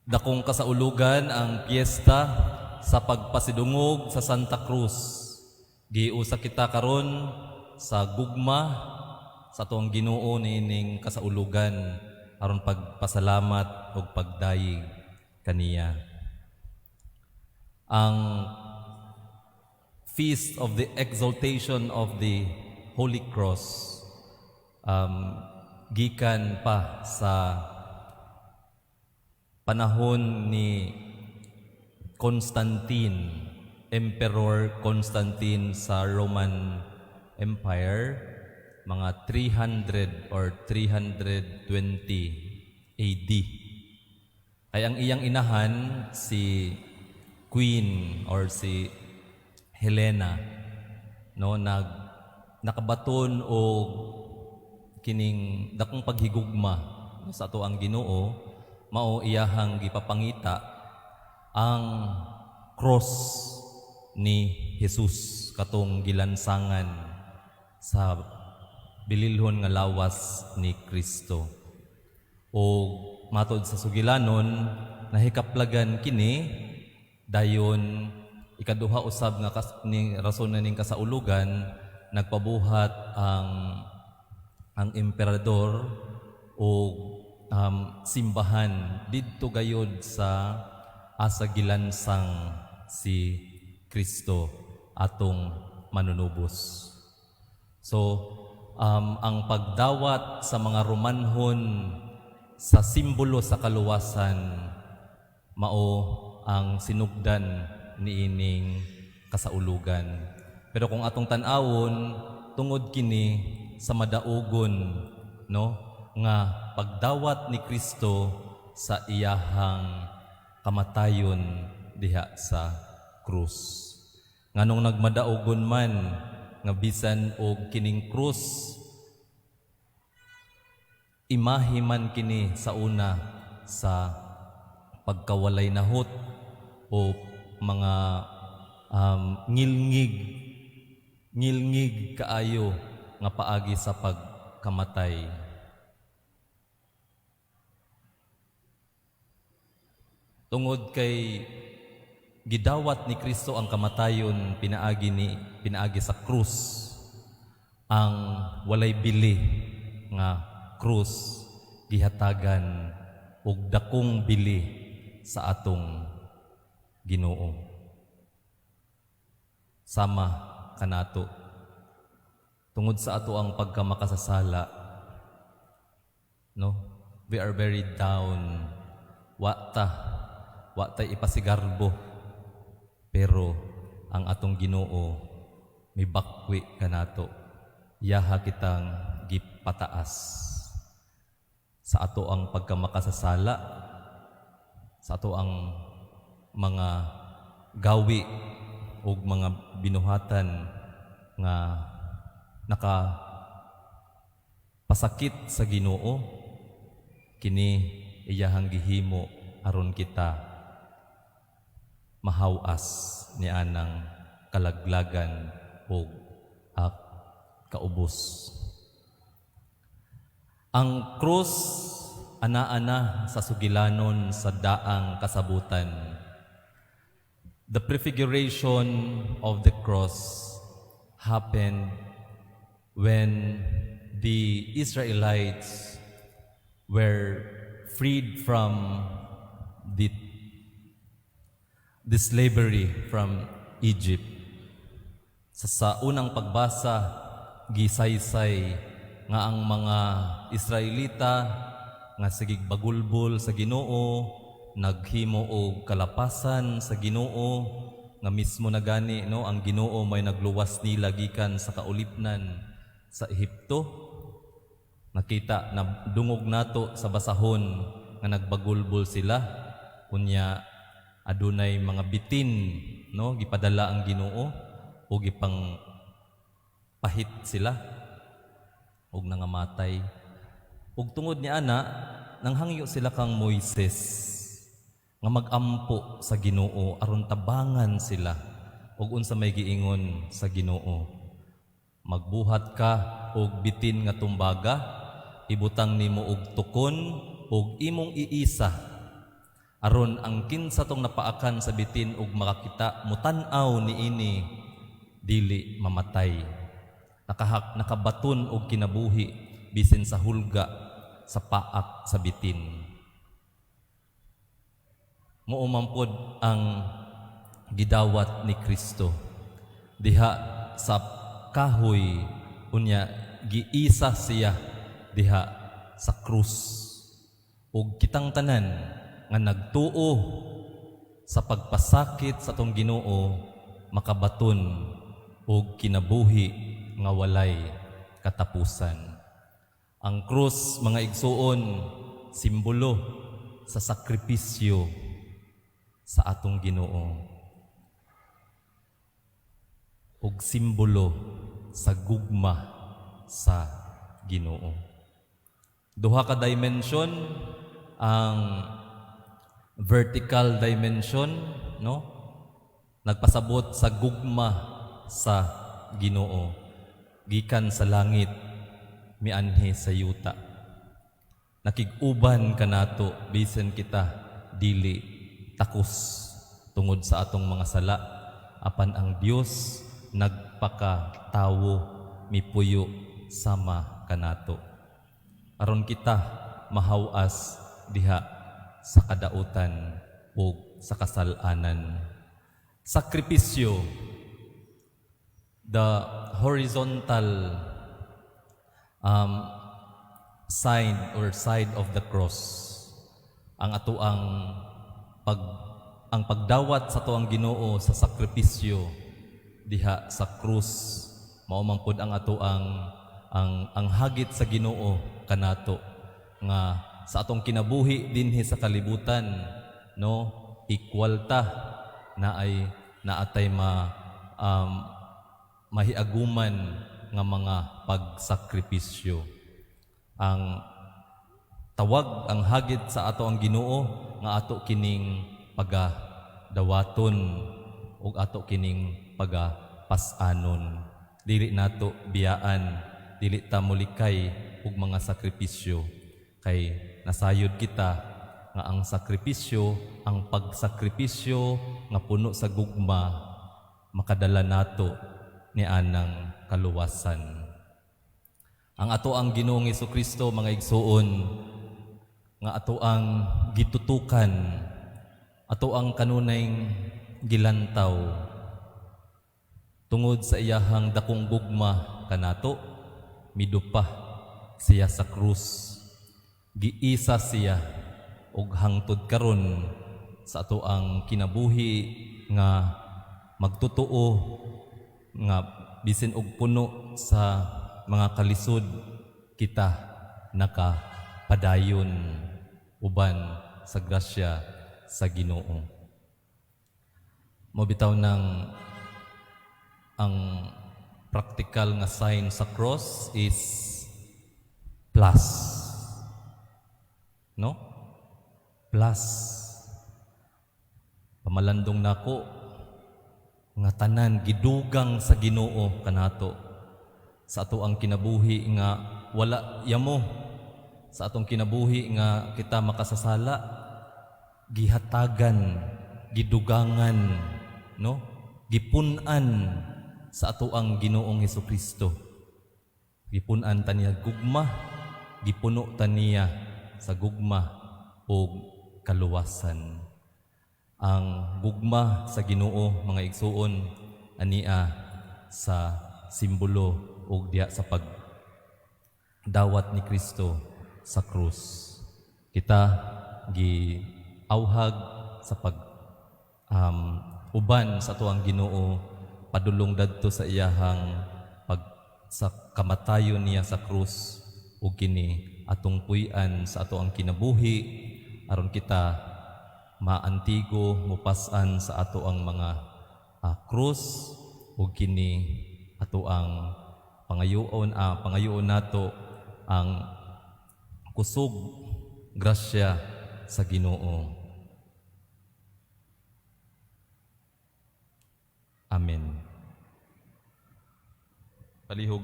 Dakong kasaulugan ang piyesta sa pagpasidungog sa Santa Cruz. Giusa kita karon sa gugma sa atuang Ginoo niining kasaulugan aron pagpasalamat ug pagdayeg kaniya. Ang Feast of the Exaltation of the Holy Cross gikan pa sa panahon ni Constantine, Emperor Constantine sa Roman Empire, mga 300 or 320 AD. Ay ang iyang inahan si Queen or si Helena, no, nakabaton og kining dakong paghigugma sa atoang Ginoo, mao iyahang gipapangita ang cross ni Jesus katong gilansangan sa bililhon nga lawas ni Kristo. O matod sa sugilanon, nahikaplagan kini. Dayon ikaduha usab nga ni rason na ning kasaulugan, nagpabuhat ang emperador og simbahan didto gayod sa asa gilansang si Kristo atong manunubos. So ang pagdawat sa mga Romanhon sa simbolo sa kaluwasan mao ang sinugdan niining kasaulugan. Pero kung atong tan-awon, tungod kini sa madaugon, no, nga pagdawat ni Kristo sa iyahang kamatayon diha sa krus. Nganong nagmadaugon man nga bisan og kining krus, imahe man kini sa una sa pagkawalay nahot o mga ngilngig ngilngig kaayo nga paagi sa pagkamatay? Tungod kay gidawat ni Kristo ang kamatayon pinaagi sa krus, ang walay bili nga krus gihatagan og dakong bili sa atong Ginoo. Sama kanato, tungod sa ato ang pagkamakasasala, no, we are very down, wa ta ipasigarbo, pero ang atong Ginoo mibakwi kanato, iyaha kitang gipataas sa ato ang pagkamakasasala, sa ato ang mga gawi ug mga binuhatan nga naka pasakit sa Ginoo. Kini iyahang gihimo aron kita mahawas ni anang kalaglagan ug kaubos. Ang krus ana-ana sa sugilanon sa daang kasabutan. The prefiguration of the cross happened when the Israelites were freed from the slavery from Egypt. Sa unang pagbasa, gisaysay nga ang mga Israelita nga sigig bagulbol sa Ginoo, naghimo og kalapasan sa Ginoo, nga mismo na gani, no, ang Ginoo may nagluwas nila gikan sa kaulipnan sa Ehipto. Nakita na dungog nato sa basahon nga nagbagulbol sila, unya adunay mga bitin, no, gipadala ang Ginoo o gipang pahit sila og nangamatay. Ug tungod ni ana, nanghangyo sila kang Moises nga magampo sa Ginoo aron tabangan sila ug unsa may giingon sa Ginoo: "Magbuhat ka og bitin nga tumbaga, ibutang nimo og tukon ug imong iisa Aron ang kinsa tong napaakan sa bitin ug makakita, mutan-aw niini, dili mamatay. Nakabaton og kinabuhi bisin sa hulga sa paak sa bitin. Mao man pod ang gidawat ni Kristo diha sa kahoy, unya giisa siya diha sa krus, ug kitang tanan nga nagtuo sa pagpasakit sa atong Ginoo makabaton og kinabuhi nga walay katapusan. Ang krus, mga igsuon, simbolo sa sakripisyo sa atong Ginoo ug simbolo sa gugma sa Ginoo. Duha ka dimension: ang vertical dimension, no, nagpasabot sa gugma sa Ginoo gikan sa langit mianhi sa yuta, nakig-uban kanato bisan kita dili takos tungod sa atong mga sala, apan ang Dios nagpakatawo, mipuyo sama kanato aron kita mahawas diha sa kadautan ug sa kasalanan. Sakripisyo, the horizontal sign or side of the cross, ang atoang pag ang pagdawat sa atoang Ginoo sa sakripisyo diha sa krus, mao man pud ang atoang ang hagit sa Ginoo kanato nga sa atong kinabuhi dinhi sa kalibutan, no, equal ta na ay naatay ma mahiaguman nga mga pagsakripisyo. Ang tawag, ang hagit sa ato ang Ginoo nga ato kining pagadawaton ug ato kining pagapas-anon. Dili nato biyaan, dili ta mulikay og mga sakripisyo kay nasayod kita nga ang sakripisyo, ang pagsakripisyo nga puno sa gugma, makadala nato ni anang kaluwasan. Ang ato ang Ginoong Kristo, mga igsuon, nga ato ang gitutukan, ato ang kanunay gilantaw, tungod sa iyahang dakong gugma kanato, midupa siya sa krus, giisa siya, ug hangtod karon sa ato ang kinabuhi nga magtotoo nga bisin og puno sa mga kalisod, kita nakapadayon uban sa grasya sa Ginoo. Mao bitaw ng ang practical nga sign sa cross is plus. No? Plus. Pamalandong nako nga tanan gidugang sa Ginoo kanato sa ato ang kinabuhi nga wala yamo, sa atong kinabuhi nga kita makasasala, gihatagan, gidugangan, no, gipun-an sa ato ang Ginoong Hesukristo. Gipun-an ta niya gugma, gipuno ta niya sa gugma ug kaluwasan. Ang gugma sa Ginoo, mga igsuon, ania sa simbolo ug diha sa pagdawat ni Kristo sa krus. Kita giawhag sa pag uban sa atoang Ginoo padulong dadto sa iyahang pag sa kamatayon niya sa krus, ug kini atong puy-an sa ato ang kinabuhi aron kita maantigo, mupas-an sa ato ang mga krus, ug kini ato ang pangayoon nato ang kusog grasya sa Ginoo. Amen. Palihog.